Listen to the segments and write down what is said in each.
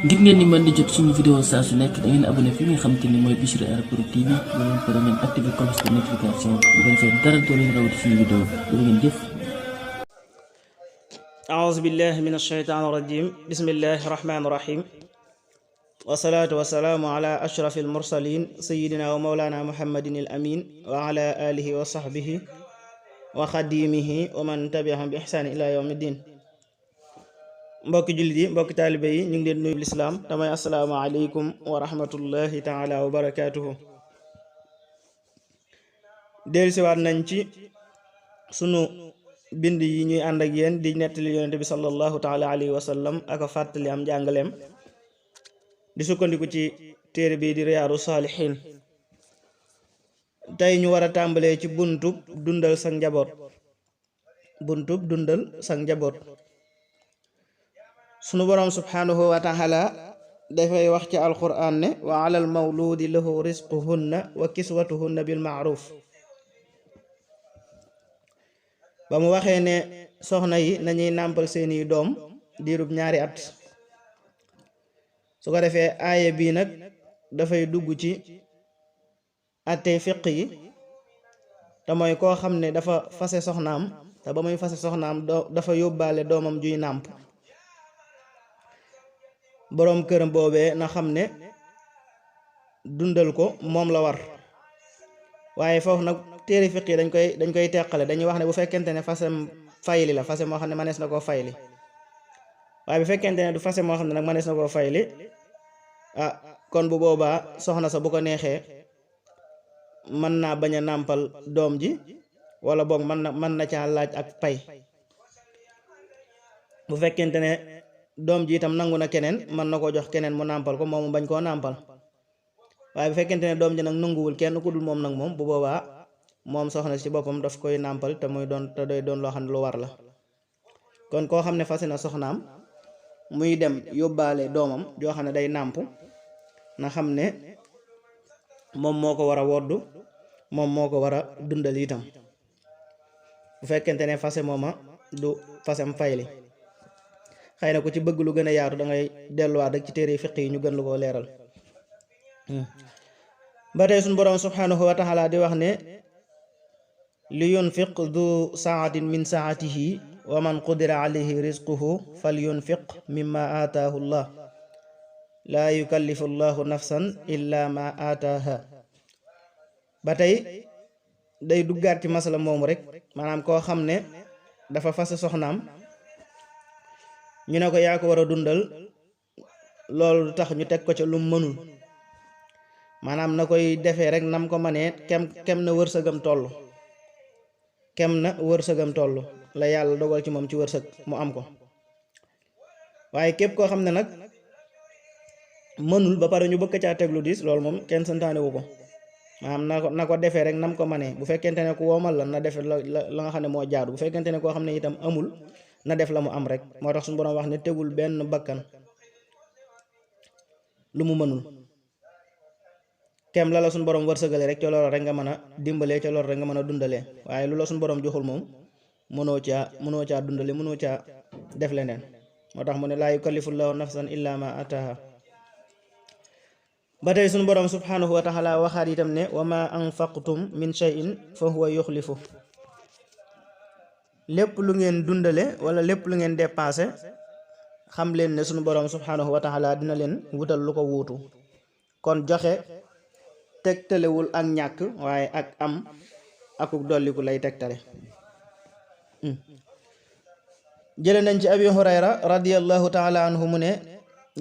ngir ngeen di mën di jot suñu vidéo saa su nekk da ngeen abonné fi nga xamante ni mooy Bichri Airport TV ba leen pare ngeen activé cloche de notification bu ko defee dara doo leen rawati suñu vidéo doo ngeen jëf. أعوذ بالله من الشيطان الرجيم بسم الله الرحمن الرحيم والصلاة والسلام على أشرف المرسلين سيدنا ومولانا محمد الأمين وعلى آله وصحبه وخديمه ومن تبعهم بإحسان إلى يوم الدين. mbokki jullit yi mbokki taalibe yi ñu ngi leen nuyu lislaam damay assalaamu aleykum wa rahmatullahi taala wa barakaatuhu. dellusiwaat nañ ci sunu bind yi ñuy ànd ak yéen di nettali yonente bi sallallahu taala alayhi wa sallam ak a fàttali am njàngaleem di sukkandiku ci téere bii di riyaadu saalixiin. tey ñu war a tàmbalee ci buntub dundal sa njaboot. sunu boroom subhanahu wa taala dafay wax ci alquran ne wa alal mawludi lahu risquhunna wa kiswatuhunna bil ma'ruf. ba mu waxee ne soxna yi nañuy nàmpal seeni doom diirub 2 at. su ko defee aaye bii nag dafay dugg ci attey fiq yi te mooy koo xam ne dafa fase soxnaam te ba muy fase soxnaam dafa yóbbaale doomam juy nàmp. boroom këram boobee na xam ne dundal ko moom la war. waaye foofu nag téere fiq yi dañ koy teqale. dañuy wax ne bu fekkente ne fasem fayli la, fase moo xam ne manees na koo fayli. waaye bu fekkente ne du fase moo xam ne nag manees na koo fayli, kon bu boobaa soxna sa bu ko neexee mën naa bañ a nàmpal doom ji, wala boog mën na caa laaj ak pay. bu fekkente ne doom ji itam nangu na keneen, mën na koo jox keneen mu nàmpal ko, moom mu bañ koo nàmpal. waaye bu fekkente ne doom ji nag nanguwul kenn ku dul moom nag moom bu boobaa moom soxna si boppam daf koy nàmpal te doy doon loo xam ne lu war la. kon koo xam ne fase na soxnaam muy dem yóbbaale doomam joo xam ne day nàmp, na xam ne moom moo ko war a woddu, moom moo ko war a dundal itam, bu fekkente ne fase mooma du fasem fayli. xëy na ku ci bëgg lu gën a yaatu da ngay delluwaat rek ci téere fiq yi ñu gën lu koo leeral. ba tey suñu boroom subhanahu wa taala di wax ne li yunfiq du saatin min saatihi wa man qudira alayhi rizquhu fal yunfiq mimma aataahu llah laa yukallifu llahu nafsan illa ma aataaha. ba tey day duggaat ci masala moomu rek, maanaam koo xam ne dafa fase soxnaam ñu ne ko yaa ko war a dundal, loolu tax ñu teg ko ca lu mënul, maanaam na koy defee rek nam ko manee kem na wërsëgam toll la yàlla dogal ci moom ci wërsëg mu am ko. waaye képp koo xam ne nag mënul ba pare ñu bëgg caa teg lu diis, loolu moom kenn santaane wu ko. maanaam na ko defee rek nam ko manee. bu fekkente ne ku womal la na defe la nga xam ne moo jaadu. bu fekkente ne koo xam ne itam amul, na def la mu am rek. moo tax suñu boroom wax ne tegul benn bakkan lu mu mënul. kem la la suñu boroom wërsëgale rek ca loolu rek nga mën a dimbalee, ca loolu rek nga mën a dundalee. waaye lu la suñu boroom joxul moom mënoo caa dundale, mënoo caa def leneen. moo tax mu ne laa yukallifullahu nafsan illa ma ataaha. ba tey suñu boroom subhanahu wa taala waxaat itam ne wa ma anfaqtum min shay'in fa huwa yuxlifu. lépp lu ngeen dundale wala lépp lu ngeen dépensé, xam leen ne suñu boroom subhanahu wa taala dina leen wutal lu ko wuutu. kon joxe tegtalewul ak ñàkk, waaye ak am akuk dolliku lay tegtale. jële nañ ci abi hurayra radiyallahu taala anhu mu ne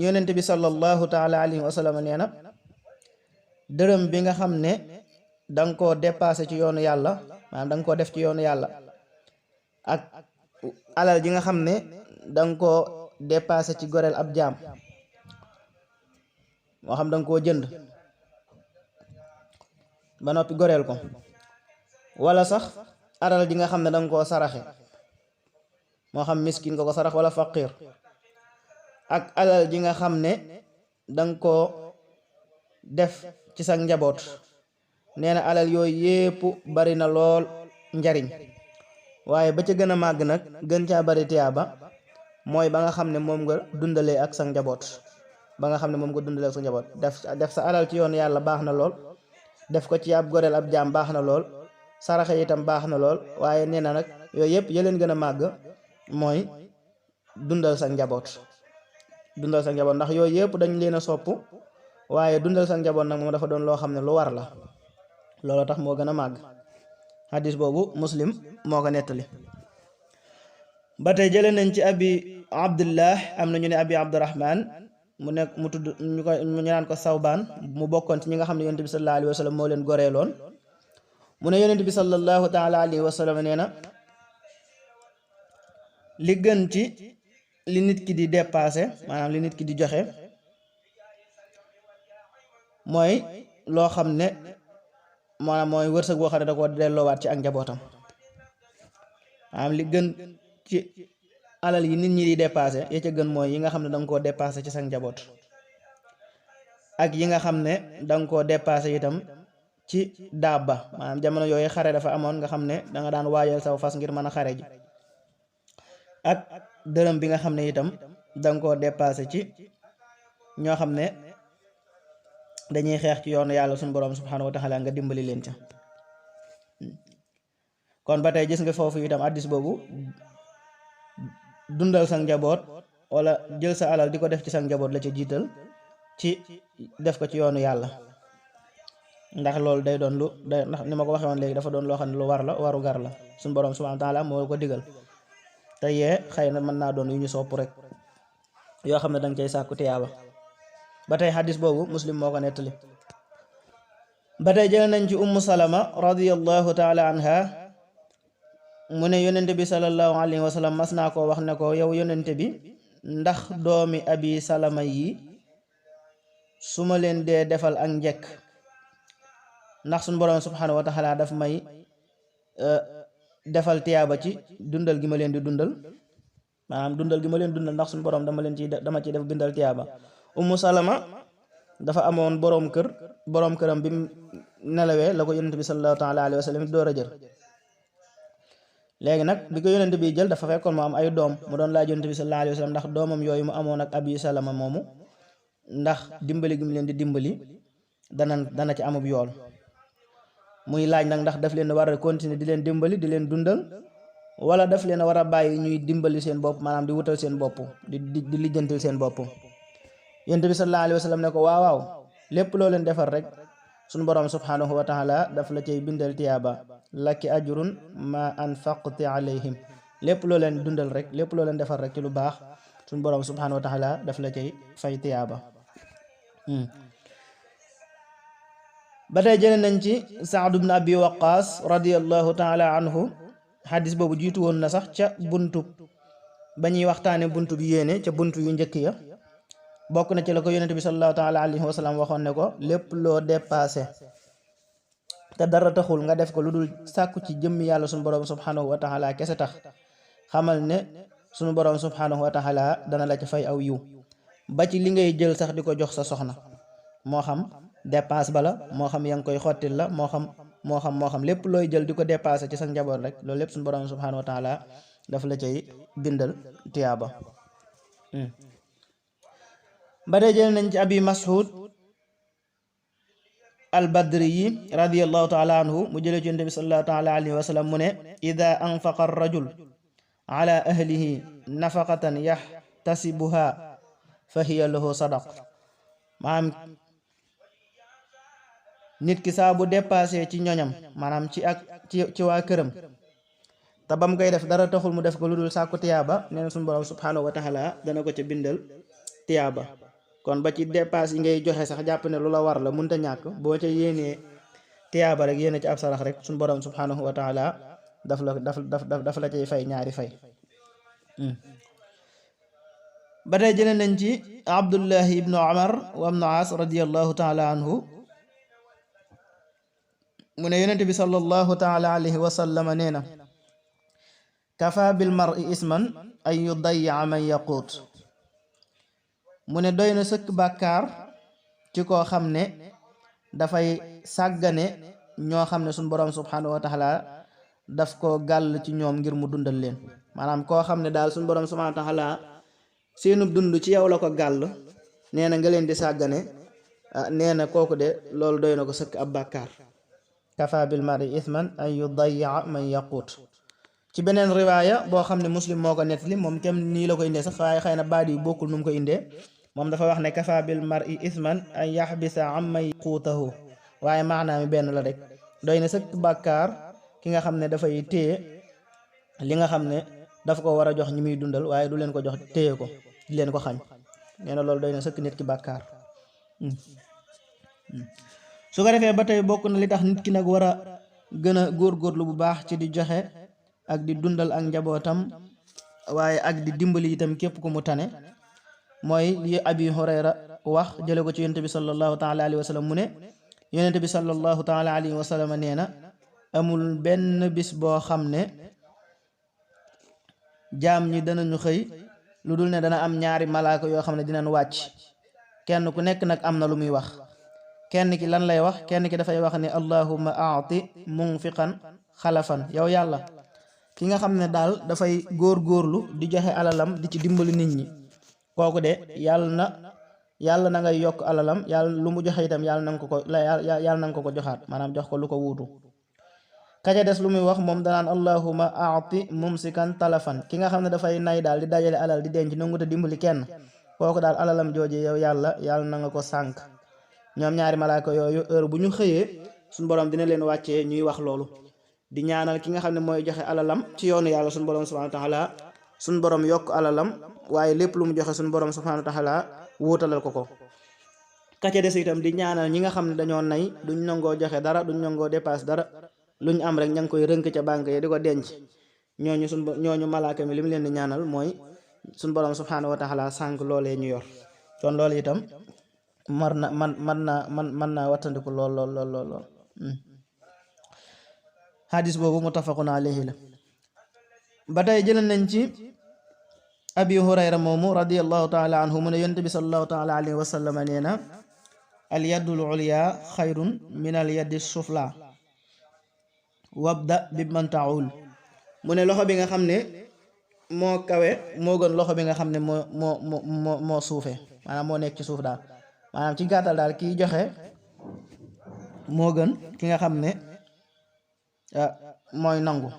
yonent bi sallallahu taala alayhi wa sallam nee na dërëm bi nga xam ne danga koo dépassé ci yoonu yàlla, maanaam danga koo def ci yoonu yàlla, ak alal ji nga xam ne danga koo dépassé ci goreel ab jaam, moo xam danga koo jënd ba noppi goreel ko, wala sax alal ji nga xam ne danga koo saraxe, moo xam miskin nga ko sarax wala faqir, ak alal ji nga xam ne danga koo def ci sa njaboot. nee na alal yooyu yépp bari na lool njariñ, waaye ba ca gën a màgg nag gën caa bari tiyaaba mooy ba nga xam ne moom nga dundalee ak sa njaboot. ba nga xam ne moom nga dundal sa njaboot. def sa alal ci yoonu yàlla baax na lool, def ko ci ab goreel ab jaam baax na lool, saraxe itam baax na lool, waaye nee na nag yooyu yëpp yeleen gën a màgg mooy dundal sa njaboot. dundal sa njaboot ndax yooyu yëpp dañ leen a sopp, waaye dundal sa njaboot nag moom dafa doon loo xam ne lu war la, loolu tax moo gën a màgg. hadis boobu Muslim moo ko nettali. ba tey jële nañ ci abi abdullah, am na ñu ne abi abdurahman, mu nekk mu tudd ñu naan ko Sawbaan, mu bokkoon ci ñi nga xam ne yonent bi sallallahu alayhi wa sallam moo leen goreeloon. mu ne yonent bi sallallahu taala alayhi wa sallam nee na li gën ci li nit ki di dépassé, maanaam li nit ki di joxe, mooy loo xam ne maanaam mooy wërsëg boo xam ne da ko delloowaat ci ak njabootam. maanaam li gën ci alal yi nit ñi di dépassé, ya ca gën mooy yi nga xam ne danga koo dépassé ci sa njaboot, ak yi nga xam ne danga koo dépassé itam ci daaba. maanaam jamono yooyu xare dafa amoon, nga xam ne danga daan waajal saw fas ngir mën a xare ji, ak dërëm bi nga xam ne itam danga koo dépassé ci ñoo xam ne dañuy xeex ci yoonu yàlla suñu borom subhanahu wa taala, nga dimbali leen ca. kon ba tey gis nga foofu itam addis boobu dundal sa njaboot wala jël sa alal di ko def ci sa njaboot la ca jiital, ci def ko ci yoonu yàlla, ndax loolu day doon ndax ni ma ko waxee woon léegi dafa doon loo xam ne lu war la, waru gar la, suñu borom subhanahu wa taala moo ko digal. te yee xëy na mën naa doon yu ñu sopp rek, yoo xam ne danga cay sàkku tiyaaba. ba tey xadis boobu Muslim moo ko nettali. ba tey jël nañ ci ummu salama radiyallahu taala anha, mu ne yonente bi sallallahu alayhi wa sallam mas naa koo wax ne ko, yow yonente bi, ndax doomi abi salama yi su ma leen dee defal ak njekk, ndax suñu borom subhanahu wa taala daf may defal tiyaaba ci dundal gi ma leen di dundal, maanaam dundal gi ma leen dundal, ndax suñu borom dama ciy def bindal tiyaaba. ummu salama dafa amoon boroom këram bi mu nelawee la ko yonent bi sallallahu taala alayhi wa sallam door a jël. léegi nag bi ko yonent bi jël dafa fekkoon mu am ay doom, mu doon laaj yonent bi sallallahu alayhi wa sallam ndax doomam yooyu mu amoon ak abi salama moomu, ndax dimbali gi mu leen di dimbali dana ci amub yool. muy laaj nag ndax daf leen war a continuer di leen dimbali, di leen dundal, wala daf leen war a bàyyi ñuy dimbali seen bopp, maanaam di wutal seen bopp, di lijjantil seen bopp. yonent bi sallallahu alayhi wa sallam ne ko waaw lépp loo leen defar rek suñu borom subhanahu wa taala daf la cay bindal tiyaaba, laki ajrun ma anfaqti alayhim. lépp loo leen dundal rek, lépp loo leen defar rek ci lu baax, suñu borom subhanahu wa taala daf la cay fay tiyaaba. ba tey jëlee nañ ci Saad ibn Abi Waqqas radiyallahu taala anhu, xadis boobu jiitu woon na sax ca buntu ba ñuy waxtaane buntu bi yéene, ca buntu yu njëkk ya. bokk na ci la ko yonent bi sallallahu taala alayhi wa sallam waxoon ne ko, lépp loo dépassé te dara taxul nga def ko lu dul sàkku ci jëmmi yàlla suñu borom subhanahu wa taala kese tax, xamal ne suñu borom subhanahu wa taala dana la ci fay aw yiw, ba ci li ngay jël sax di ko jox sa soxna, moo xam dépasse ba la, moo xam yaa ngi koy xottil la, moo xam lépp looy jël di ko dépassé ci sa njaboot rek, loolu lépp suñu borom subhanahu wa taala daf la cay bindal tiyaaba. ba tey jël nañ ci abi Mas'ud al badri yi radiyallahu taala anhu, mu jëlee ci yonent bi sallallahu taala alayhi wa sallam mu ne, ida anfaqa ar-rajul ala ahlihi nafaqatan yahtasibuha fa hiya lahu sadaq. maanaam nit ki saa bu dépassé ci ñoñam, maanaam ci waa këram, te ba mu koy def dara taxul mu def ko lu dul sàkku tiyaaba, nee na suñu borom subhanahu wa taala dana ko ca bindal tiyaaba. kon ba ci dépasse yi ngay joxe sax jàpp ne lu la war la, mënta ñàkk, boo ca yéenee tiyaaba rek, yéene ci ab sarax rek, suñu borom subhanahu wa taala daf la cay fay ñaari fay. ba tey jëlee nañ ci Abdullahi ibnu Umar wa ibnu As radiyallahu taala anhu, mu ne yonent bi sallallahu taala alayhi wa sallam nee na, kafa bil mar'i isman ay yudayya man yaquut. mu ne doy na sëkk bàkkaar ci koo xam ne dafay sàggane ñoo xam ne suñu borom subhanahu wa taala daf ko gàll ci ñoom ngir mu dundal leen. maanaam koo xam ne daal suñu borom subhanahu wa taala seenub dund ci yow la ko gàll, nee na nga leen di sàggane nee na kooku de loolu doy na ko sëkk ab bàkkaar. kafa bil mar'i ithman an yudayya man yaquut. ci beneen riwaaya boo xam ne muslim moo ko nettali moom kem nii la ko indee sax waaye xëy na baat yi bokkul nu mu ko indee. moom dafa wax ne kafa bil mar'i ithman an yaxbisa amman yaquutahu, waaye maanaam mi benn la rek. doy na sëkk bàkkaar ki nga xam ne dafay téye li nga xam ne daf ko war a jox ñi muy dundal waaye du leen ko jox, téye ko di leen ko xañ. nee na loolu doy na sëkk nit ki bàkkaar. su ko defee ba tey bokk na li tax nit ki nag war a gën a góorgóorlu bu baax ci di joxe ak di dundal ak njabootam waaye ak di dimbali itam képp ku mu tane, mooy li Abi Hurayra wax jële ko ci yonent bi sallallahu taala alayhi wa sallam mu ne yonent bi sallallahu taala alayhi wa sallam nee na amul benn bis boo xam ne jaam ñi danañu xëy lu dul ne dana am ñaari malaaka yoo xam ne dinañ wàcc, kenn ku nekk nag am na lu muy wax. kenn ki lan lay wax? kenn ki dafay wax ne allahumma aati munfiqan xalafan, yow yàlla ki nga xam ne daal dafay góorgóorlu di joxe alalam di ci dimbali nit ñi, kooku de yàlla na ngay yokk alalam, yàlla lu mu joxe itam yàlla na nga ko joxaat, maanaam jox ko lu ko wuutu. kaca des lu muy wax moom danaan allahumma aati mumsikan talafan, ki nga xam ne dafay nay daal di dajale alal di denc nangu te dimbali kenn, kooku daal alalam jooje yow yàlla na nga ko sànk. ñoom ñaari malaaka yooyu heure bu ñu xëyee suñu borom dina leen wàccee ñuy wax loolu, di ñaanal ki nga xam ne mooy joxe alalam ci yoonu yàlla suñu borom subhanahu wa taala, suñu borom yokk alalam, waaye lépp lu mu joxe suñu borom subhanahu wa taala wuutalal ko. kaca des itam di ñaanal ñi nga xam ne dañoo nay, duñ nangoo joxe dara, duñ nangoo dépasse dara, luñ am rek ña ngi koy rënk ca banque yi di ko denc. ñooñu malaaka mi li mu leen di ñaanal mooy suñu borom subhanahu wa taala sànq loolee ñu yor. kon loolu itam man naa wattandiku lool. hadis boobu muttafaqun alayhi la. ba tey jëlee nañ ci Abi Hurayra moomu radiyallahu taala anhu mu ne yonent bi sallallahu taala alayhi wa sallam nee na al yadul ulya xayrun min al yadi sufla wabda bi man taul. mu ne loxo bi nga xam ne moo kawe moo gën loxo bi nga xam ne moo suufe, maanaam moo nekk ci suuf daal. maanaam ci gàttal daal kiy joxe moo gën ki nga xam ne mooy nangu.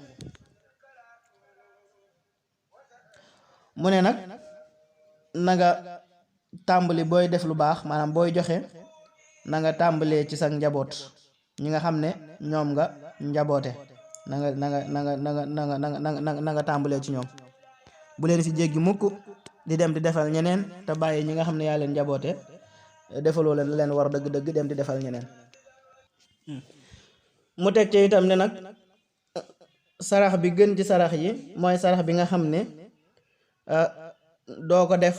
mu ne nag na nga tàmbali booy def lu baax, maanaam booy joxe na nga tàmbalee ci sa njaboot, ñi nga xam ne ñoom nga njaboote, na nga tàmbalee ci ñoom. bu leen fi jéggi mukk di dem di defal ñeneen te bàyyi ñi nga xam ne yaa leen njaboote defaloo leen war dëgg-dëgg dem di defal ñeneen. mu teg ci itam ne nag sarax bi gën ci sarax yi mooy sarax bi nga xam ne doo ko def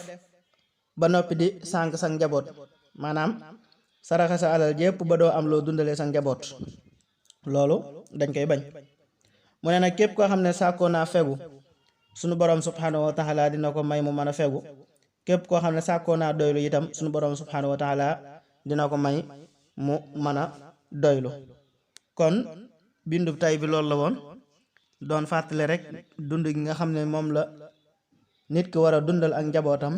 ba noppi di sànq sa njaboot, maanaam saraxe sa alal jépp ba doo am loo dundalee sa njaboot, loolu dañ koy bañ. mu ne nag képp koo xam ne sàkkoo naa fegu sunu borom subhanahu wa taala dina ko may mu mën a fegu. képp koo xam ne sàkkoo naa doylu itam sunu borom subhanahu wa taala dina ko may mu mën a doylu. kon bindu tay bi loolu la woon, doon fàttali rek dund gi nga xam ne moom la nit ki war a dundal ak njabootam,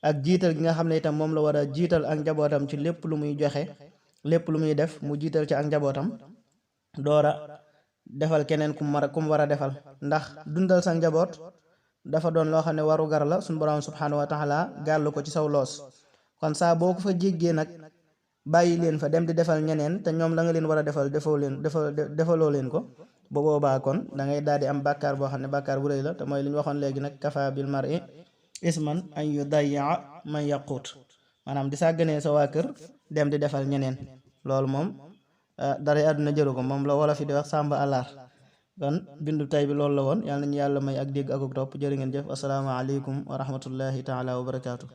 ak jiital gi nga xam ne itam moom la war a jiital ak njabootam ci lépp lu muy joxe, lépp lu muy def mu jiital ci ak njabootam doora defal keneen ku mu war a defal. ndax dundal sa njaboot dafa doon loo xam ne waru gar la suñu borom subhanahu wa taala gàllu ko ci saw loos. kon saa boo ko fa jéggee nag bàyyi leen fa dem di defal ñeneen te ñoom la nga leen war a defal defaloo leen ko, bu boobaa kon da ngay daal di am bàkkaar boo xam ne bàkkaar bu rëy la, te mooy li ñu waxoon léegi nag kafa bil mar'i isman an yudayya man yaquut, maanaam di sàgganee sa waa kër dem di defal ñeneen. loolu moom dara àdduna jëru ko, moom la wala fi di wax sàmba àllar. kon bindu tay bi loolu la woon, yàlla nañu yàlla may ak dégg ak topp. jërë ngeen jëf. assalaamu aleykum wa rahmatullahi taala wa barakaatu.